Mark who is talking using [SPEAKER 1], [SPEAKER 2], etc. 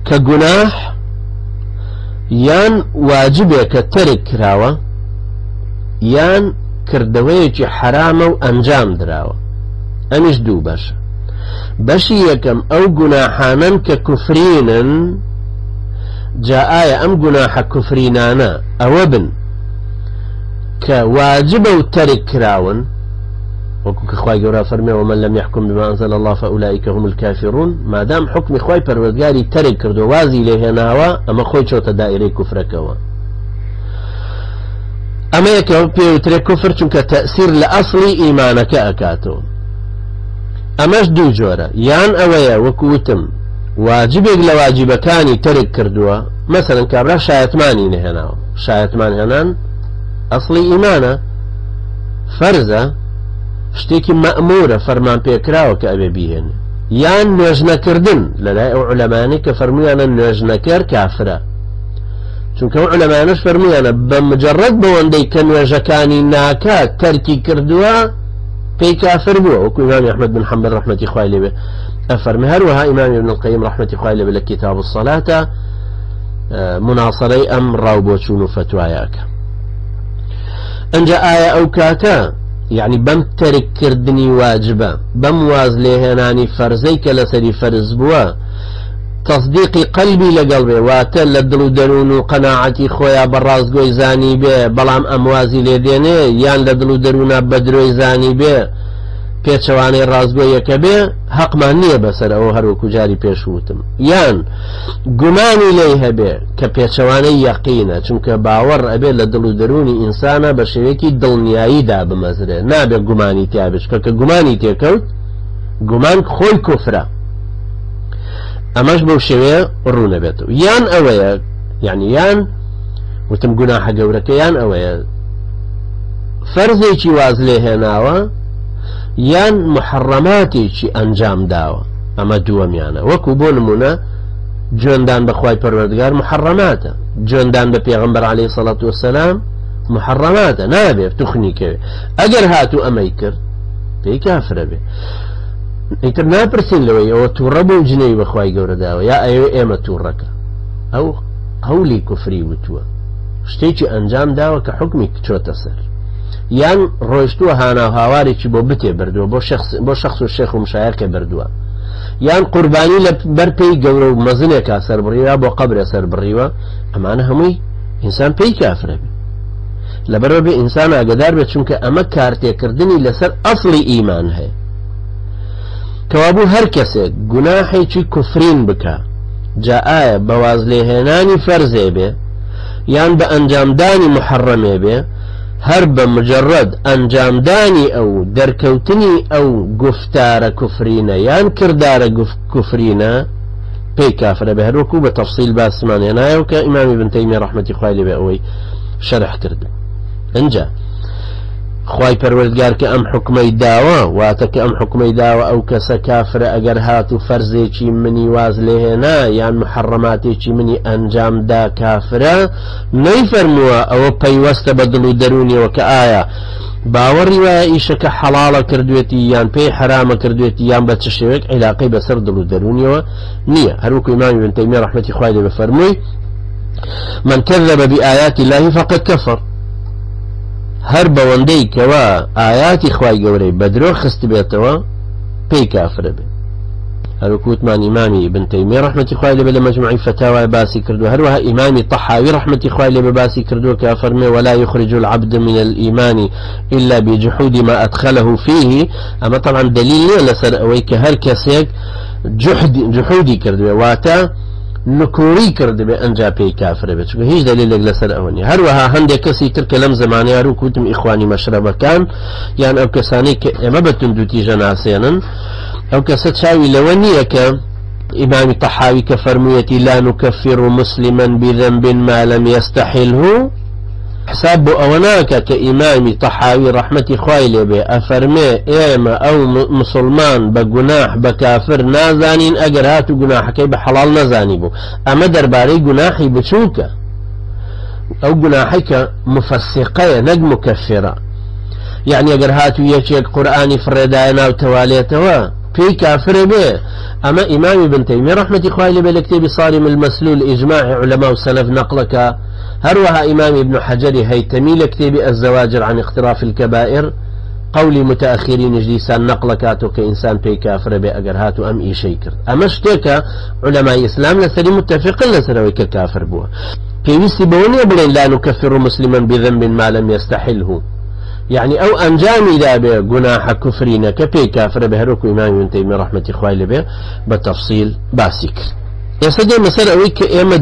[SPEAKER 1] کە گوناح یان واجبێکە تەرک کراوە یان کردەوەیەکی حەرامە و ئەنجام دراوە. ئەمیش دوو بەشە. بەشی یەکەم ئەو گوناحانەن کە کوفرینن، جا ئایا ئەم گوناحە کوفرینانە ئەوە بن کە واجبە و تەرک کراون، وەکو کە خوای گەورە فەرمێ ومن لم يحكم بما أنزل الله فأولئك هم الكافرون. مادام حکمی خوای پەروەردگاری تەرک کردو وازی لێهێناوە، ئەمە خۆی چۆتە دائرەی کوفرەکەوە. ئەمە یەکەم پێوترێ کوفر، چونکە تەئسیر لە ئەسڵی ئیمانەکە ئەکاتەوە. ئەمەش دوو جۆرە، یان ئەوەیە وەکو وتم واجبێک لە واجبەکانی تەرک کردووە، مەسەلەن کابرا شایەتمانی نەهێناوە، شایەتمان هێنان ئەسڵی ئیمانە، فەرزە، شتێکی مەئمورە، فەرمان پێکراوە کە ئەبێ بیهێنێ. یان نوێژنەکردن، لەلای ئەو عولەمایانەی کە فەرموویانە نوێژنەکەر کافرە، چونکە ئەو عولەمایانەش فەرموویانە بە مجرد بەوەندەی کە نوێژەکانی ناکات تەرکی کردووە پێی کافر بووە، وەکو ئیمامی ئەحمەد بن حەنبەل ڕەحمەتی خوای لێ بێ ئەفەرمێ. هەروەها ئیمامی ابن القیم ڕەحمەتی خوای لێ بێ لە کتاب الصلاة مناصرەی ئەم ڕاو بۆچوون و فەتوایە ئەکا. ئەنجا ئایا ئەو کاتە یعنی بەم تەرککردنی واجبە، بەم واز لێهێنانی فەرزەی کە لەسەری فەرز بووە، تەسدیقی قەلبی لەگەڵ بێ، واتە لە دڵ و دەروون و قەناعەتی خۆیا بە ڕاستگۆی زانی بێ، بەڵام ئەم وازی لێ دێنێ، یان لە دڵ و دەروونا بە درۆی زانی بێ، پێچەوانەی ڕاستگۆیەکە بێ، هەقمان نییە بەسەر ئەوە، هەر وەکو جاری پێش وتم. یان گومانی لێی هەبێ کە پێچەوانەی یەقینە، چونکە باوەڕ ئەبێ لە دڵ و دەروونی ئینسانا بە شێوەیەکی دڵنیایی دابمەزرێ، نابێ گومانی تیا بێ، چونکە کە گومانی تێکەوت، گومان خۆی کوفرە. ئەمەش بەو شێوەیە ڕوونەبێتەوە. یان ئەوەیە، یعنی یان وتم گوناحە گەورەکە، یان ئەوەیە فەرزێکی واز لێهێناوە یان محەڕەماتێکی ئەنجام داوە. ئەمە دووەمیانە. وەکو بۆ نمونە جوێندان بە خوای پەروەردگار محەڕەماتە، جوێندان بە پێغەمبەر عەلەیهی سەڵات وەسەلام محەڕەماتە، نابێت توخنی کەوێ. ئەگەر هاتوو ئەمەی کرد پێی کافرە بێ. ئیتر ناپرسین لەوەی ئەوە تووڕە بوو جنێوی بە خوای گەورە داوە یا ئەیەوێ ئێمە تووڕەکە. ئەو قەولی کوفری وتووە، شتێکی ئەنجام داوە کە حکمی چۆتە سەر، یان ڕۆیشتووە هانا و هاوارێکی بۆ بتێ بردووە، بۆ شەخس و شێخ و مشایەخێ بردووە، یان قوربانی لە بەر پێی گەورە و مەزنێکا سەربڕیوە، بۆ قەبرێ سەربڕیوە. ئەمانە هەمووی ئینسان پێی کافرە بێ. لەبەرەوە بێ ئینسان ئاگدار بێت، چونکە ئەمە کارتێکردنی لەسەر ئەسڵی ئیمان هەیە. کەوابوو هەر کەسێک گوناحێکی کوفرین بکا، جا ئایا بە وازلێهێنانی فەرزێ بێ یان بە ئەنجامدانی محەڕەمێ بێ، هەر بە مجرد ئەنجامدانی ئەو دەرکەوتنی ئەو گوفتارە کوفرینە یان کردارە کوفرینە پێی کافرە بێ. هەروەکو بە تەفسیل باسمان هێنایەوە کە ئیمامی ابن تەیمیە ڕەحمەتی خوای لێ بێ ئەوەی شەرح کرد. ئینجا خوای پەروەردگار کە ئەم حکمەی داوە، واتە کە ئەم حکمەی داوە ئەو کەسە کافرە ئەگەر هات و فەرزێکی منی واز لێهێنا یان محەڕەماتێکی منی ئەنجام دا کافرە، نەیفەرمووە ئەوە پەیوەستە بە دڵ و دەروونیەوە کە ئایا باوەڕی وایە ئیشەکە حەڵاڵە کردوێتی یان پێی حەرامە کردوێتی یان بە چ شێوەیەک عیلاقەی بەسەر دڵ و دەروونیەوە نییە. هەروەکو ئیمامی ابن تەیمیە ڕەحمەتی خوای لێ بفەرمووی من كذب بآيات الله فقد كفر، هەر بەوەندەی کەوا ئاياتی خوای گەورەی بە درۆ خستبێتەوە پێی کافرە بێ. هەروەکو وتمان ئیمامی ابن تەیمیە ڕەحمەتی خوای لێ بێ لە مەجموعی فەتاوای باسی کردووە، هەروەها ئیمامی طحاوی ڕەحمەتی خوای لێ بێ باسی کردووە کە فەرمێ ولا يخرج العبد من الإيمان إلا بجحود ما أدخله فيه. ئەمە طبعا دلیل نییە لەسەر ئەوەی کە هەر کەسێک جحودی کردوێ واتە نکوڕی کردبێ ئەنجا پێی کافرە بێت، چونکە هیچ دلیلێک لەسەر ئەوە نییە. هەروەها هەندێک کەسی تر کە لەم زمانەیە ڕوو کوتم ئیخوانی مەشرەبەکان یان ئەو کەسانەی کە ئێمە بە توندوتیژە ناسێنن، ئەو کەسە چاوی لەوە نییە کە ئیمامی طحاوی کە فەرموویەتی لا نكفر مسلما بذنب ما لم يستحله، حساب بۆ ئەوە ناکە کە ئیمامی طحاوی ڕەحمەتی خوای لێبێ ئەفەرمێ ئێمە ئەو مسلمان بە گوناح بە کافر نازانین ئەگەر هاتو گوناحەکەی بە حەڵاڵ نەزانی بوو. ئەمە دەربارەی گوناحی بچووکە، ئەو گوناحەی کە مفەسیقەیە نەک مکەفیرە. یعنی ئەگەر هاتو یەکێک قورئانی فڕێدایە ناو تەوالێتەوە پێی کافرە بێ. ئەمە ئیمامی بن تەیمیە ڕەحمەتی خوای لێ بێ لە کتێبی صارم المسلول ئیجماع علەما و سەلەف نەقڵەکا، هەروەها ئیمامی ابن حەجەری هەیتەمی لە کتێبی الزواجر عن اقتراف الكبائر قەولی متأخرینیش دیسان نەقڵەکاتەوە کە ئینسان پێی کافرە بێ ئەگەر هاتوو ئەم ئیشەی کرد. ئەمە شتێکە علەمای ئیسلام لەسەری متفقن لەسەرەوەی کە کافر بووە. پێویستی بەوە نییە بڵێن لا نكفر مسلما بذنب ما لم يستحله، یعنی ئەو ئەنجامی دابێ گوناحە کوفری نەکە پێی کافرە بێ، هەروەکو ئیمامی ابن تەیمیە ڕەحمەتی خوای لێ بێ بە تەفسیل باسی کرد. ئێستا دێمە سەر ئەوەی کە ئێمە